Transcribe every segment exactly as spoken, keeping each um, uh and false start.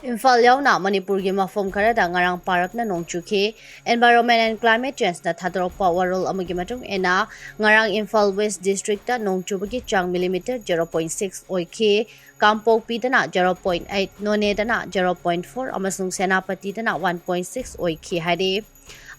ꯏꯝꯐꯥꯜ ꯌꯥꯎꯅ ꯃꯅꯤꯄꯨꯔꯒꯤ ꯃꯐꯝ ꯈꯔꯗ ꯉꯔꯥꯡ ꯄꯥꯔꯞꯅ ꯅꯣꯡ ꯆꯨꯈꯤ꯫ Environment and Climate Change ꯅ ꯊꯥꯗꯣꯔꯛꯄ ꯋꯥꯔꯣꯜ ꯑꯃꯒꯤ ꯃꯇꯨꯡ ꯏꯟꯅ, ꯉꯔꯥꯡ ꯏꯝꯐꯥꯜ West District ꯇ ꯅꯣꯡ ꯆꯨꯕꯒꯤ ꯆꯥꯡ millimeter zero point six ꯑꯣꯏꯈꯤ꯫ ꯀꯥꯡꯄꯣꯛꯄꯤꯗꯅ zero point eight, ꯅꯣꯅꯦꯗꯅ zero point four ꯑꯃꯁꯨꯡ ꯁꯦꯅꯥꯄꯇꯤꯗꯅ one point six ꯑꯣꯏꯈꯤ ꯍꯥꯏꯔꯤ꯫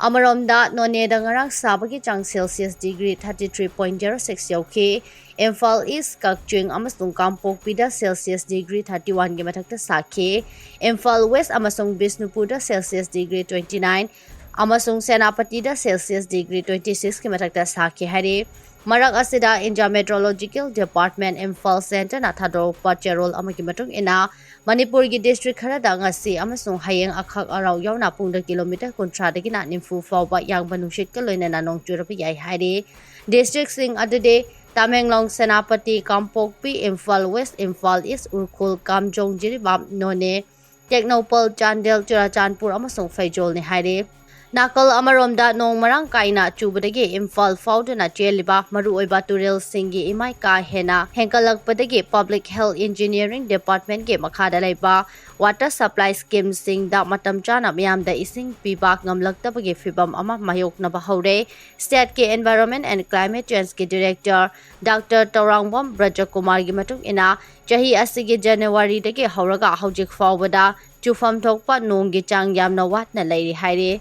ꯑꯃꯔꯣꯝꯗ, ꯅꯣꯅꯦꯗ ꯉꯔꯥꯡ ꯁꯥꯕꯒꯤ ꯆꯥꯡ Celsius degree thirty three point zero six ꯌꯧꯈꯤ꯫ Imphal ꯏꯁ, ꯀꯛꯆꯤꯡ ꯑꯃꯁꯨꯡ ꯀꯥꯡꯄꯣꯛꯄꯤꯗ Celsius degree thirty one ꯒꯤ ꯃꯊꯛꯇ ꯁꯥꯈꯤ꯫ ꯏꯝꯐꯥꯜ West ꯑꯃꯁꯨꯡ ꯕꯤꯁꯅꯨꯄꯨꯔꯗ Celsius degree twenty nine ꯑꯃꯁꯨꯡ ꯁꯦꯅꯥꯄꯇꯤꯗ Celsius degree twenty six ꯀꯤ ꯃꯊꯛꯇ ꯁꯥꯈꯤ ꯍꯥꯏꯔꯤ꯫ ꯃꯔꯛ ꯑꯁꯤꯗ, India Meteorological Department Imphal Centre ꯅ ꯊꯥꯗꯣꯔꯛꯄ ꯆꯦꯔꯣꯜ ꯑꯃꯒꯤ ꯃꯇꯨꯡ ꯏꯟꯅ, ꯃꯅꯤꯄꯨꯔꯒꯤ district ꯈꯔꯗ ꯉꯁꯤ ꯑꯃꯁꯨꯡ ꯍꯌꯦꯡ ꯑꯈꯛ ꯑꯔꯥꯎ ꯌꯥꯎꯅ ꯄꯨꯡꯗ kilometer ꯀꯨꯟꯊ꯭ꯔꯥꯗꯒꯤꯅ ꯅꯤꯐꯨ ꯐꯥꯎꯕ ꯌꯥꯡꯕ ꯅꯨꯡꯁꯤꯠꯀ ꯂꯣꯏꯅꯅ ꯅꯣꯡ ꯆꯨꯔꯕ ꯌꯥꯏ ꯍꯥꯏꯔꯤ꯫ District ꯁꯤꯡ ꯑꯗꯨꯗꯤ ꯇꯃꯦꯡꯂꯣꯡ, ꯁꯦꯅꯥꯄꯇꯤ, ꯀꯥꯡꯄꯣꯛꯄꯤ, ꯏꯝꯐꯥꯜ West, ꯏꯝꯐꯥꯜ ꯏꯁ, ꯎꯈ꯭ꯔꯨꯜ, ꯀꯥꯝꯖꯣꯡ, ꯖꯤꯔꯤꯕꯥꯝ, ꯅꯣꯅꯦ, ꯇꯦꯡꯅꯧꯄꯜ, ꯆꯥꯟꯗꯦꯜ, ꯆꯨꯔꯥꯆꯥꯟꯄꯨꯔ ꯑꯃꯁꯨꯡ ꯐꯩꯖꯣꯜꯅꯤ ꯍꯥꯏꯔꯤ꯫ ꯅꯥꯀꯜ ꯑꯃꯔꯣꯝꯗ, ꯅꯣꯡ ꯃꯔꯥꯡ ꯀꯥꯏꯅ ꯆꯨꯕꯗꯒꯤ ꯏꯝꯐꯥꯜ ꯐꯥꯎꯗꯨꯅ ꯆꯦꯜꯂꯤꯕ ꯃꯔꯨꯑꯣꯏꯕ ꯇꯨꯔꯦꯜꯁꯤꯡꯒꯤ ꯏꯃꯥꯏ ꯀꯥ ꯍꯦꯟꯅ ꯍꯦꯟꯒꯠꯂꯛꯄꯗꯒꯤ Public Health Engineering Department ꯀꯤ ꯃꯈꯥꯗ ꯂꯩꯕ water supply scheme ꯁꯤꯡꯗ ꯃꯇꯝ ꯆꯥꯅ ꯃꯤꯌꯥꯝꯗ ꯏꯁꯤꯡ ꯄꯤꯕ ꯉꯝꯂꯛꯇꯕꯒꯤ ꯐꯤꯚꯝ ꯑꯃ ꯃꯥꯌꯣꯛꯅꯕ ꯍꯧꯔꯦ꯫ State ꯀꯤ Environment and Climate Change ꯀꯤ Director Doctor ꯇꯧꯔꯥꯡꯕꯝ ꯕ꯭ꯔꯖꯀꯨꯃꯥꯔꯒꯤ ꯃꯇꯨꯡ ꯏꯟꯅ, ꯆꯍꯤ ꯑꯁꯤꯒꯤ ꯖꯅꯋꯥꯔꯤꯗꯒꯤ ꯍꯧꯔꯒ ꯍꯧꯖꯤꯛ ꯐꯥꯎꯕꯗ ꯆꯨꯐꯝ ꯊꯣꯛꯄ ꯅꯣꯡꯒꯤ ꯆꯥꯡ ꯌꯥꯝꯅ ꯋꯥꯠꯅ ꯂꯩꯔꯤ ꯍꯥꯏꯔꯤ꯫